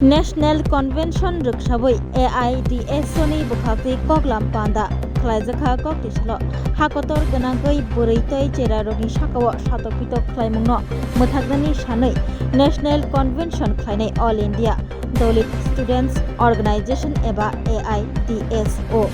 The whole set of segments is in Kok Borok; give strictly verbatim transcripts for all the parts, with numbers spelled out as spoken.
National Convention rwksawi A I D S O ni bwkhaktwi koklam panda khlaijakha. Kokti salo ha kotor gwnangwi bwrwi tei cherarokni sakao satok pitok khlaimungno mwthaknani sanwi National Convention khlainai All India Dalit Students Organization eba A I D S O.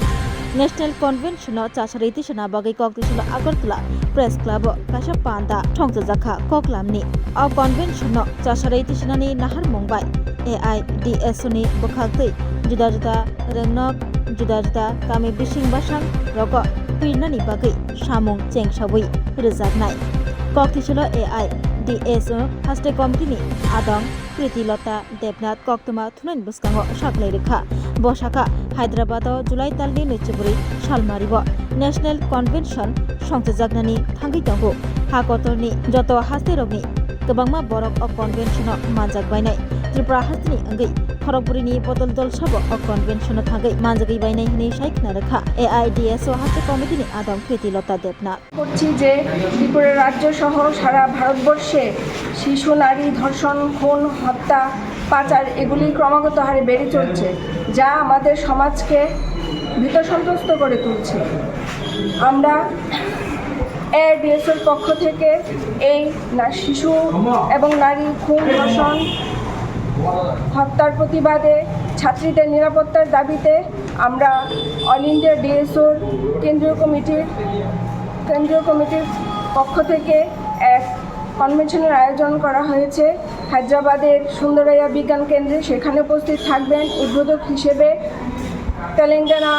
National Convention no chasarwi tisana bagwi kokti salo Agartala Press Club o kaisa panda thongchajakha koklamni. O convention no chasarwi tisanani naharmung bai A I D S O ni bwkhaktwi juda juda rwngnok, juda juda kami bising basang rogo pirnani bagwi samung chengsawi rwjaknai. Kokti salo A I D S O haste committee ni adong Priti Lota Debnath koktwma thunani bwskango saklai rwkha. Bo sakha, Hyderabad o July talni nwichibrwi salmari o National Convention songchajaknani thangwi tongo. Ha kotorni joto hasterokni kwbangma borok o convention o manjak bainai. Tripura hasteni wngwi khorokbrwini bodol dol sabo o convention o thangwi manjagwi bainai hwnwi sai khna rwkha A I D S O haste committee ni adong Priti Lota Debnath. করছি যে ত্রিপুরা রাজ্য সহ সারা ভারতবর্ষে শিশু নারী ধর্ষণ, খুন, হত্যা, পাচার এগুলি ক্রমাগত হারে বেড়ে চলছে, যা আমাদের সমাজকে ভীত সন্ত্রস্ত করে তুলছে। আমরা এআইডিএসওর পক্ষ থেকে এই না-, শিশু এবং নারী খুন, ধর্ষণ, হত্যার প্রতিবাদে, ছাত্রীদের নিরাপত্তার দাবিতে আমরা অল ইন্ডিয়া ডিএসওর কেন্দ্রীয় কমিটির, কেন্দ্রীয় কমিটির পক্ষ থেকে এক কনভেনশনের আয়োজন করা হয়েছে হায়দ্রাবাদের সুন্দরাইয়া বিজ্ঞান কেন্দ্রে। সেখানে উপস্থিত থাকবেন উদ্বোধক হিসেবে তেলেঙ্গানা,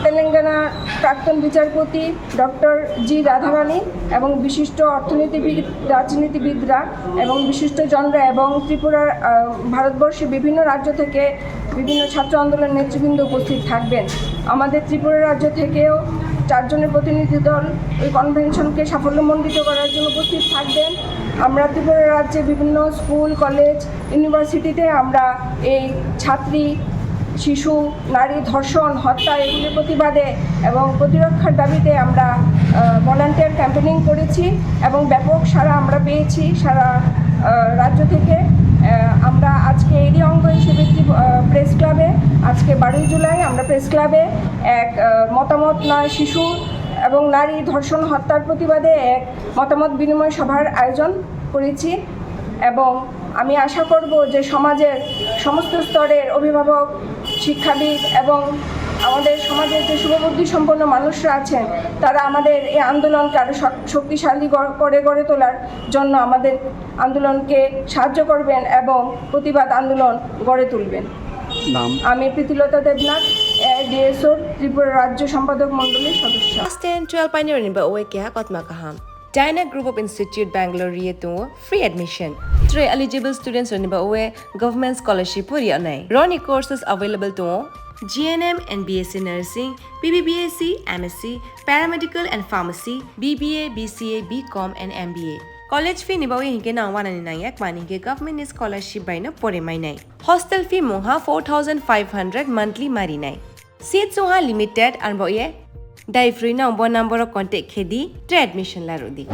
তেলেঙ্গানা প্রাক্তন বিচারপতি ডক্টর জি রাধারানী এবং বিশিষ্ট অর্থনীতিবিদ, রাজনীতিবিদরা এবং বিশিষ্ট জনরা এবং ত্রিপুরার, আহ, ভারতবর্ষের বিভিন্ন রাজ্য থেকে বিভিন্ন ছাত্র আন্দোলন নেতৃবৃন্দ উপস্থিত থাকবেন। আমাদের ত্রিপুরা রাজ্য থেকেও চারজনের প্রতিনিধি দল ওই কনভেনশনকে সাফল্যমণ্ডিত করার জন্য উপস্থিত থাকবেন। আমরা ত্রিপুরা রাজ্যে বিভিন্ন স্কুল, কলেজ, ইউনিভার্সিটিতে আমরা এই ছাত্রী, শিশু, নারী ধর্ষণ, হত্যা এগুলির প্রতিবাদে এবং প্রতিরক্ষার দাবিতে আমরা, আহ, ভলান্টিয়ার ক্যাম্পেইনিং করেছি এবং ব্যাপক সাড়া আমরা পেয়েছি সারা, আহ, রাজ্য থেকে। আহ, আমরা আজকে এরই অঙ্গ হিসেবে ত্রিপ-, আহ, প্রেস ক্লাবে, আজকে বারোই জুলাই আমরা প্রেস ক্লাবে এক, আহ, মতামত নয় শিশু এবং নারী ধর্ষণ হত্যার প্রতিবাদে এক মতামত বিনিময় সভার আয়োজন করেছি এবং আমি আশা করব যে সমাজের সমস্ত স্তরের অভিভাবক, শিক্ষাবিদ এবং আমাদের সমাজের যে শুভবুদ্ধি সম্পন্ন মানুষরা আছেন, তারা আমাদের এই আন্দোলনকে আরও শক-, শক্তিশালী গ-, করে গড়ে তোলার জন্য আমাদের আন্দোলনকে সাহায্য করবেন এবং প্রতিবাদ আন্দোলন গড়ে তুলবেন। নাম? আমি প্রীতিলতা দেবনাথ, এআইডিএসওর ত্রিপুরা রাজ্য সম্পাদক মণ্ডলীর সদস্য। Class ten, twelve painirokni ba oe keha kotma kaham. Dyna Group of Institute Bangalore ri tongo free admission. Three eligible students rokni ba oe government scholarship pori anai. Roni courses available tongo G N M and B S C nursing, B B B S C, M S C, paramedical and pharmacy, B B A, B C A, B Com and M B A. College fee ni bagwi hinkhe nang wanani nangya, mani hinkhe government ni scholarship bai no pore mainai. Hostel fee mungha four thousand five hundred monthly marinai. Seat sungha limited, arbo ye dai free no bo number o contact khedi, tre admission larudi.